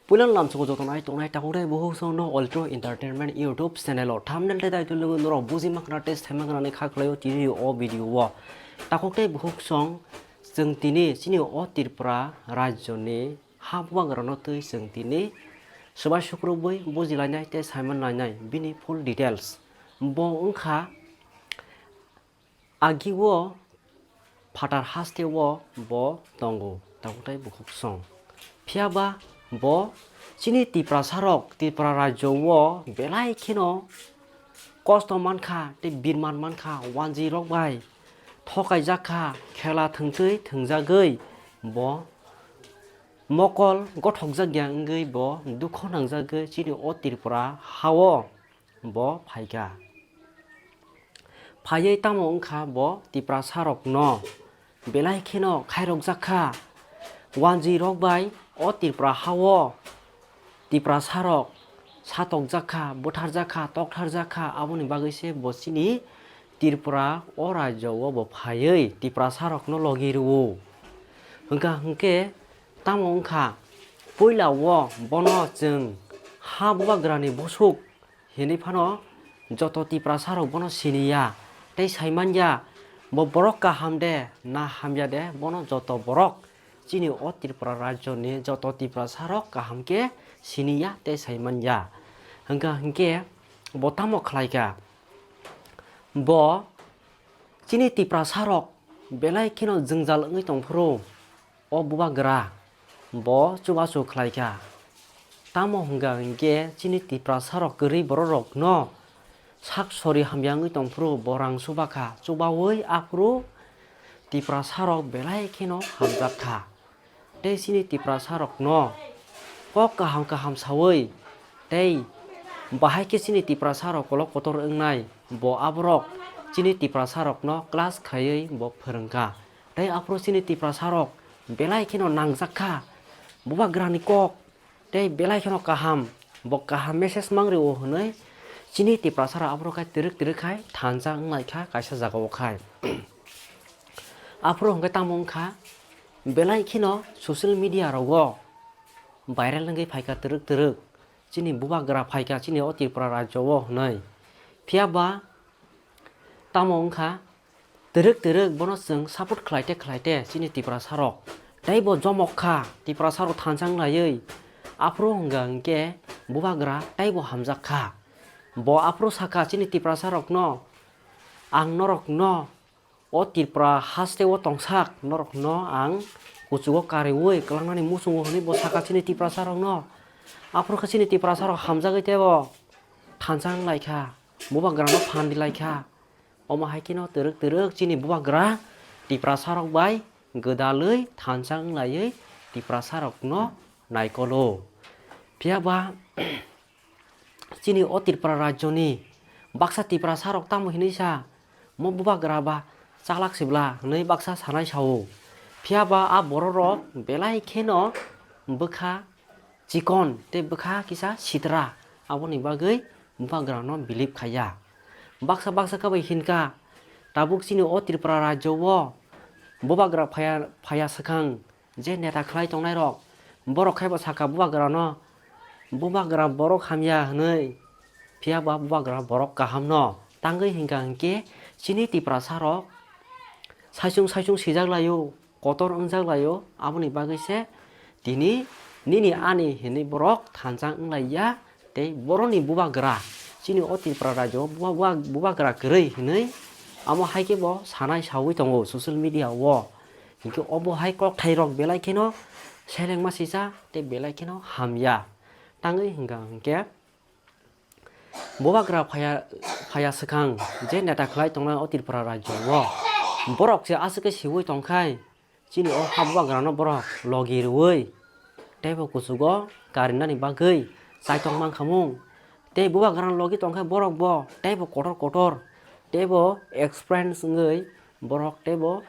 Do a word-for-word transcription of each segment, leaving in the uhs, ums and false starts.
Puila lamsogo joto nai tongnai takhuk tei bukhuk song no Oltro Entertainment YouTube channel o thumbnail tei title logo norok buji makhna tei sai makhna ni kha khlai o tini o video o. Takhuk tei bukhuk song chwng tini chini o Tripura rajyo ni ha bubagra no twi chwng tini swbai sukrubwi buji lainai tei sai man lainai bini full details. Bo wngkha Agi o phatar haste o bo tongo, tabuk tei bukhuk song. Phiya ba bo chini Tiprasa rok Tripura rajyo o belai kheno kosto mankha tei birman mankha, wanjwi rok bai thokaijak kha, khela thwngtwi thwngjagwi bo mokol gothokjak ya wngwi bo dukho nangjagwi chini o Tripura ha o bo phaikha. Phaiwi tamo wngkha bo Tiprasa rokno belai kheno khairokjak kha. Wanjwi rok bai o Tripura ha o Tiprasa rok satokjak kha, butharjak kha, toktharjak kha, aboni bagwi se bo chini Tripura o rajyo o bo phaiwi Tiprasa rokno logi rwo. Hwnkha hwnkhe tamo wngkha puila o bono chwng ha bubagrani bosuk hinwi phano joto Tiprasa rok bono sini ya tei sai man ya, bo borok kaham de na hamya de, bono joto borok chini o Tripura rajyo ni joto Tiprasa rok kaham khe sini ya tei sai man ya. Hwnkha hwnkhe bo tamo khlai kha? Bo chini Tiprasa rok belai kheno jwngjal wngwi tong phuru o bubagra bo chubachu khlai kha. Tamo hwnkha hwnkhe chini Tiprasa rok kwrwi borok rokno sak sori hamya wngwi tong phuru bo rang chuba kha, chubawi aphuru Tiprasa rok belai kheno hamjak kha. Tei chini Tiprasa rokno kok kaham kaham sawi tei bahai khe chini Tiprasa rok kolok kotor wngnai, bo aborok chini Tiprasa rokno class khaiwi bo phwrwngkha. Tei aphuru chini Tiprasa rok belai kheno nangjak kha bubagrani kok, tei belai kheno kaham, bo kaham message mang rio hwnwi chini Tiprasa rok aphuru khai twrwk twrwk khai thansa wnglai kha kaisa jagao khai. Aphuru hwnkhe tamo wngkha, belai kheno social media rogo viral wngwi phaikha twrwk twrwk, chini bubagra phaikha chini o Tripura rajyo o hwnwi. Phiya ba tamo wngkha, twrwk twrwk bono chwng support khlaite khlaite chini Tiprasa rok teibo jomok kha, Tiprasa rok thansa wnglaiwi. Aphuru hwnkha hwnkhe bubagra teibo hamjak kha. Bo aphuru sakha chini Tiprasa rokno, "Ang norokno o Tripura haste o tongsak, norokno ang kuchugo kariwi kwlangnani muchungo," hwnwi bo sakha chini Tiprasa rokno. Aphuru khe chini Tiprasa rok hamjagwi teibo thansa wnglaikha, bubagrano phan dilaikha. Omo hai kheno twrwk twrwk chini bubagra Tiprasa rok bai gwdalwi thansa wnglaiwi Tiprasa rokno naikolo. Phiya ba chini o Tripura rajyoni baksa Tiprasa rok tamo hinwi sa, mo bubagra ba chalak sibla hwnwi baksa sanai sao. Phiya ba a borok rok belai kheno bwkha chikon tei bwkha kisa sitra, aboni bagwi bubagrano believe khaiya. Baksa baksa khe bai hinkha, tabuk chini o Tripura rajyo o bubagra phaya, phaya swkang je neta khlai tongnai rok, borok khaibo sakha bubagrano, "Bubagra borok hamya," hwnwi. Phiya ba bubagra borok kahamno tangwi hinkha hinkhe chini Tiprasa rok saichung saichung sijak laio, kotor wngjak laio, aboni bagwi se tini nini ani hinwi borok thansa wnglaiya, tei borokni bubagra chini o Tripura rajyo o buba-, buba-, bubagra kwrwi hinwi amo hai khe bo sanai sawi tongo social media o. Hinkhe obo hai kokthai rok belai kheno selengma sisa tei belai kheno hamya. Tangwi hinkha hinkhe bubagra phaya, phaya swkang je neta khlai tongnai o Tripura rajyo o, borok se aswk khe siwi tongkhai, chini o ha bubagrano borok logi rwui teibo kuchugo karinani bagwi chaitong mankhamung. Tei bubagrano logi tongkhai borok bo teibo kotor kotor, teibo experience wngwi borok teibo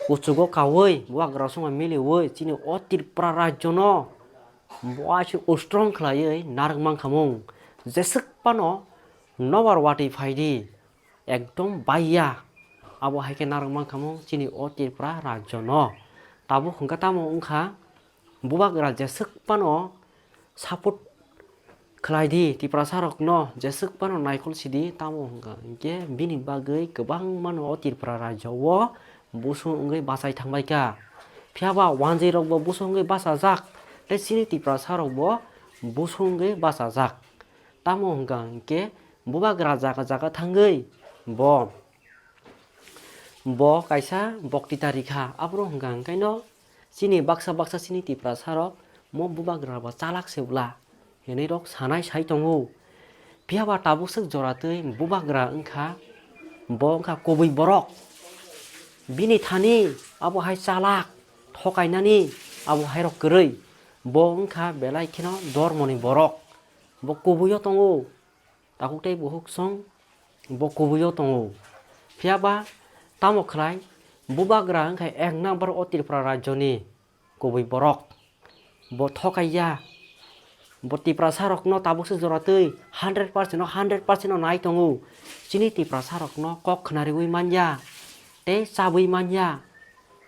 kuchugo kaui bubagra songma miliui chini o Tripura rajyono bo aswk strong khlaiwi narwk mankhamung. Jeswk phano nobar watwi phaidi, ekdom baiya. Abo hai khe narwk mankhamung chini o Tripura rajyono. Tabuk hwnkha tamo wngkha, bubagra jeswk phano support khlai di, Tiprasa rokno jeswk phano naikhol sidi, tamo hwnkha hinkhe bini bagwi kwbangmano o Tripura rajyo o busung wngwi bachai thangbaikha. Phiyaba wanjwi rokbo busung wngwi bachajak, tei chini Tiprasa rokbo busung wngwi bachajak. Tamo hwnkha hinkhe bubagra jaga jaga thangwi bo, bo kaisa boktita rikha. Aphuru hwnkha hinkhaino chini baksa baksa chini Tiprasa rok mo bubagra bo chalak se bwla hinwi rok sanai sai tongo. Phiyaba tabuk swk jora twi bubagra wngkha, bo wngkha kubui borok. Bini thani abo hai chalak, thokainani abo hai rok kwrwi. Bo wngkha belai kheno dormoni borok. Bo kubuio tongo. Takhuk tei bukhuk song bo kubuio tongo. Phiyaba tamo khlai bubagra wngkha ek number o Tripura rajyoni kubui borok. Bo thokaiya. Bo Tiprasa rokno tabuk se jora twi hundred percent o hundred percent o nai tongo. Chini Tiprasa rokno kok khnariwi manya tei chabwi manya.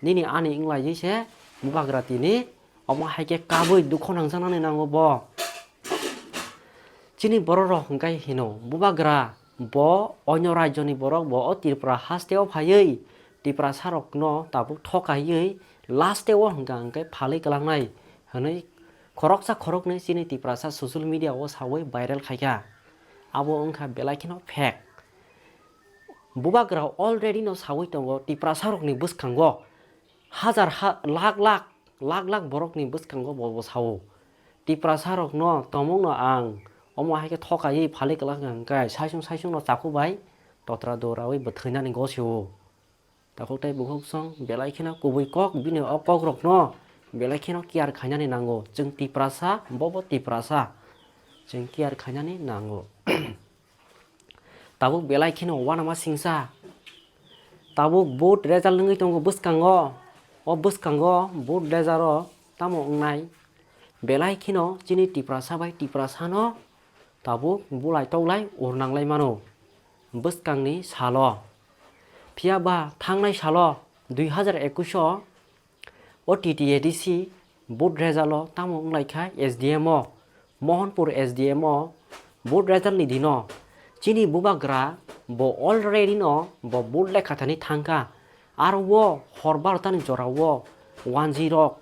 Nini ani wnglaigwi se bubagra tini omo hai khe kabwi dukho nangjaknani nango bo. Chini borok rok hwnkhe hino bubagra bo onyo rajyoni borok bo o Tripura haste o phaiwi Tiprasa rokno tabuk thokaiwi last o hwnkha hwnkhe phalwi kwlangnai hwnwi khoroksa khoroknwi chini Tiprasa social media o sawi viral khaikha. Abo wngkha belai kheno fake. Bubagra already no sawi tongo Tiprasa rokni bwskango hajar ha-, lakh lakh, lakh lakh borokni bwskango bo, bo sao. Tiprasa rokno tomungno ang omo hai khe thokaiwi phalwi kwlak hwnkhe saisung saisungno chakhuk bai totra dorawi bwthwinani gosio. Takhuk tei bukhuk song belai kheno kubui kok bini o kokrokno belai kheno care khainani nango. Chwng Tiprasa, bobo Tiprasa. Chwng care khainani nango. Tabuk belai kheno uanama singsa. Tabuk vote result wngwi tongo bwskango. O bwskango vote result o tamo wngnai? Belai kheno chini Tiprasa bai Tiprasano tabuk bulai toklai urnanglai mano bwskangni salo. Phiya ba thangnai salo dui hazar ekush o O T T A D C vote result o tamo wnglaikha S D M o, Mohanpur S D M o vote result ni dino chini bubagra bo already no bo vote lekha thani thangkha. Aro o hor barota ni jora o wanjwi rok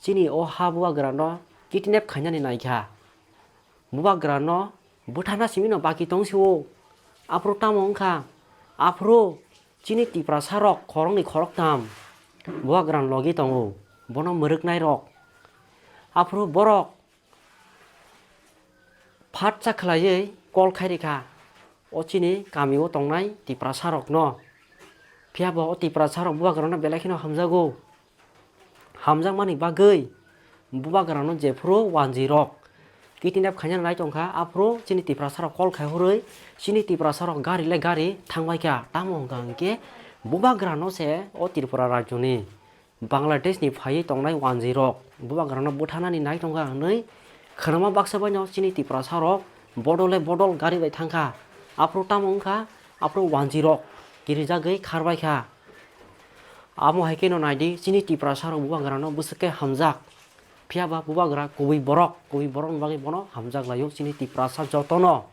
chini o ha bubagra no kidnap khainani naikha. Bubagra no bwthana simi no baki tong si o. Aphuru tamo wngkha? Aphuru chini Tiprasa rok khoroknwi khoroktham bubagra ni logi tongo, bono mwrwknai rok. Aphuru borok phatsa khlaiwi call khai rikha o chini kami o tongnai Tiprasa rokno. Phiya bo o Tiprasa rok bubagra no belai kheno hamjago. Hamjakmani bagwi bubagrano jephuru wanjwi rok kidnap khaina nai tongkha, aphuru chini Tiprasa rok call khai hurwi chini Tiprasa rok gari le gari thangbaikha. Tamo hwnkha hinkhe bubagrano se o Tripura rajyoni Bangladesh ni phaiwi tongnai wanjwi rok bubagrano bwthanani nai tongkha hwnwi khwnama baksa baino chini Tiprasa rok bodol le bodol gari bai thangkha. Aphuru tamo wngkha, aphuru wanjwi rok kirijagwi kharbaikha. Amo hai kheno naidi, chini Tiprasa rok bubagra no bwswk khe hamjak. Phiya ba bubagra kubui borok, kubui borok ni bagwi bono hamjak laio chini Tiprasa jotono.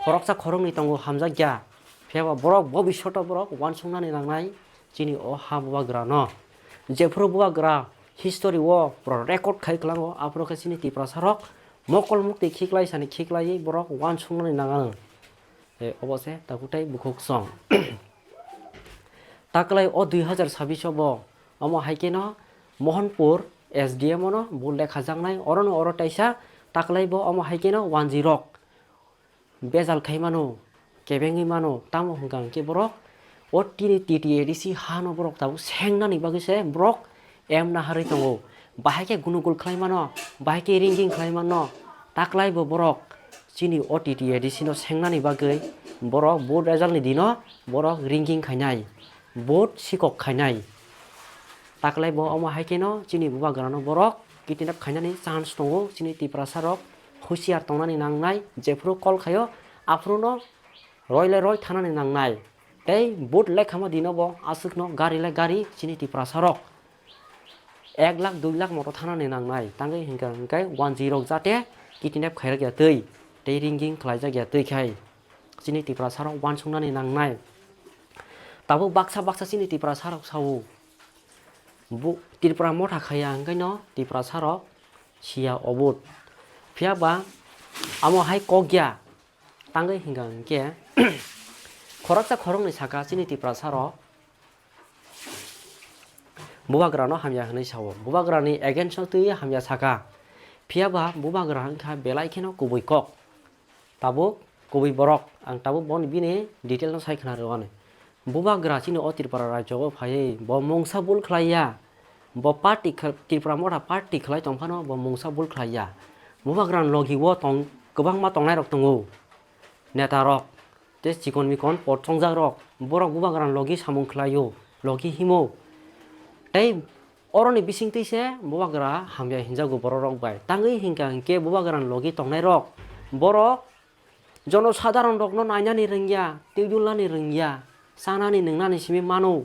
Khoroksa khoroknwi tongo hamjak ya. Phiya ba borok bobishoto borok uansuknani nangnai chini o ha bubagra no. Jephuru bubagra history o pura record khai kwlango, aphuru khe chini Tiprasa rok mokol mukti khiklai sani khiklaiwi borok uansuknani nangnai. E, obo se takhuk tei bukhuk song. Taklai o dui hazar sabbish o bo omo hai kheno Mohanpur S D M o no bo lekha jaknai, oro no oro taisa taklai bo omo hai kheno wanjwi rok bejal khai mano, kebengwi mano, tamo hwnkha hinkhe borok o tini T T A D C ha no borok tabuk sengnani bagwi se borok em naharwi tongo. Bahai khe gunugul khlai mano, bahai khe ringing khlai mano, taklai bo borok chini o T T A D C no sengnani bagwi borok vote result ni dino borok ringing khainai, vote sikok khainai. Taklai bo omo hai kheno chini bubagra no borok kidnap khainani chance tongo, chini Tiprasa rok husiar tongnani nangnai, jephuru call khaio aphuru no roi le roi thanani nangnai. Tei vote lekhama dino bo aswkno gari le gari chini Tiprasa rok ek lakh dui lakh moto thanani nangnai. Tangwi hinkha hinkhe wanjwi rok jate kidnap khairak ya twi, tei ringing khlaijak ya twi khai chini Tiprasa rok wansuknani nangnai. Tabuk baksa baksa chini Tiprasa rok sao, bu Tripura motha khaiya hinkhe no Tiprasa rok siya obut. Phiya ba amo hai kok ya. Tangwi hinkha hinkhe khoroksa khoroknwi saka chini Tiprasa rok bubagrano hamya hwnwi sao. Bubagrani against-o twi hamya saka. Phiya ba bubagra wngkha belai kheno kubui kok. Tabuk kubui borok. Ang tabuk boni bini detail-no sai khna rw ani. Bubagra chini o Tripura rajyo-o phaiwi bo mungsa bul khlai ya. Bo party kha-, Tripura motha party khlai tong phano bo mungsa bul khlai ya. Bubagrani logi-o tong-, kwbangma tongnairok tongo. Neta rok, tei chikon mikon pot chongjak rok, borok bubagrani logi samung khlaio, logi himo. Tei oroni bisingtwi se bubagra hamya hinjago borok rok bai. Tangwi hinkha hinkhe bubagrani logi tongnai rok, borok jono sadharon rokno nainani rwngya, twi dulnani rwngya, chanani nwngnani simi mano.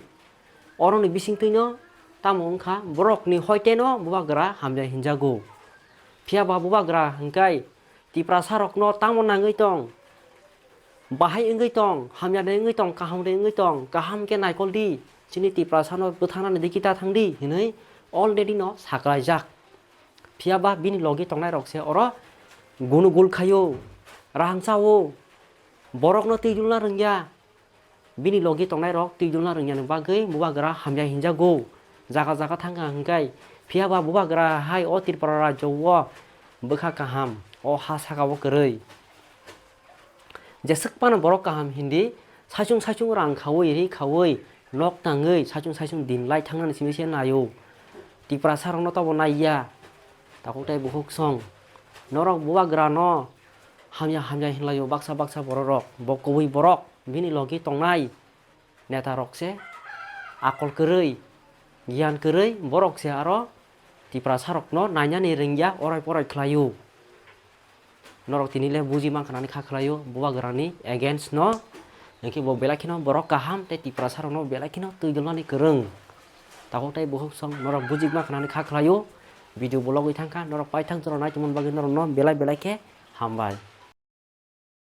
Oroni bisingtwino tamo wngkha borokni hoiteno bubagra hamya hinjago. Phiya ba bubagra hinkhe Tiprasa rokno tamo nangwi tong? Bahai wngwi tong, hamya de wngwi tong, kaham de wngwi tong, kaham khe naikol di, chini Tiprasa no bwthanani digi ta thang di hinwi already no saklaijak. Phiya ba bini logi tongnai rok se oro gunu gul khaio, rahang chao, borok no twi dulna rwngya. Bini logi tongnai rok twi dulna rwngya ni bagwi bubagra hamya hinjago. Jaga jaga thangkha hwnkhe, phiya ba bubagra hai o Tripura rajyo o bwkha kaham, o ha saka o kwrwi. Jeswk phano borok kaham hindi saichung saichung rang khaui, ri khaui, nok tangwi saichung saichung din lai thangnani simi se naio. Tiprasa rokno tobo naiya. Takhuk tei bukhuk song. Norok bubagra no hamya hamya hinlaio baksa baksa borok rok. Bo kubui borok, bini logi tongnai neta rok se akol kwrwi, giyan kwrwi borok se aro Tiprasa rokno nainani rwngya orai porai khlaio. Norok tini le buji mankha nani kha khlaio bubagrani against no. Hinkhe bo belai kheno borok kaham tei Tiprasa rokno belai kheno twi dulnani kwrwng. Takhuk tei bukhuk song norok buji mankha nani kha khlaio. Video bologwi thangkha norok paithak jora nai tongmani bagwi norokno belai belai khe hambai.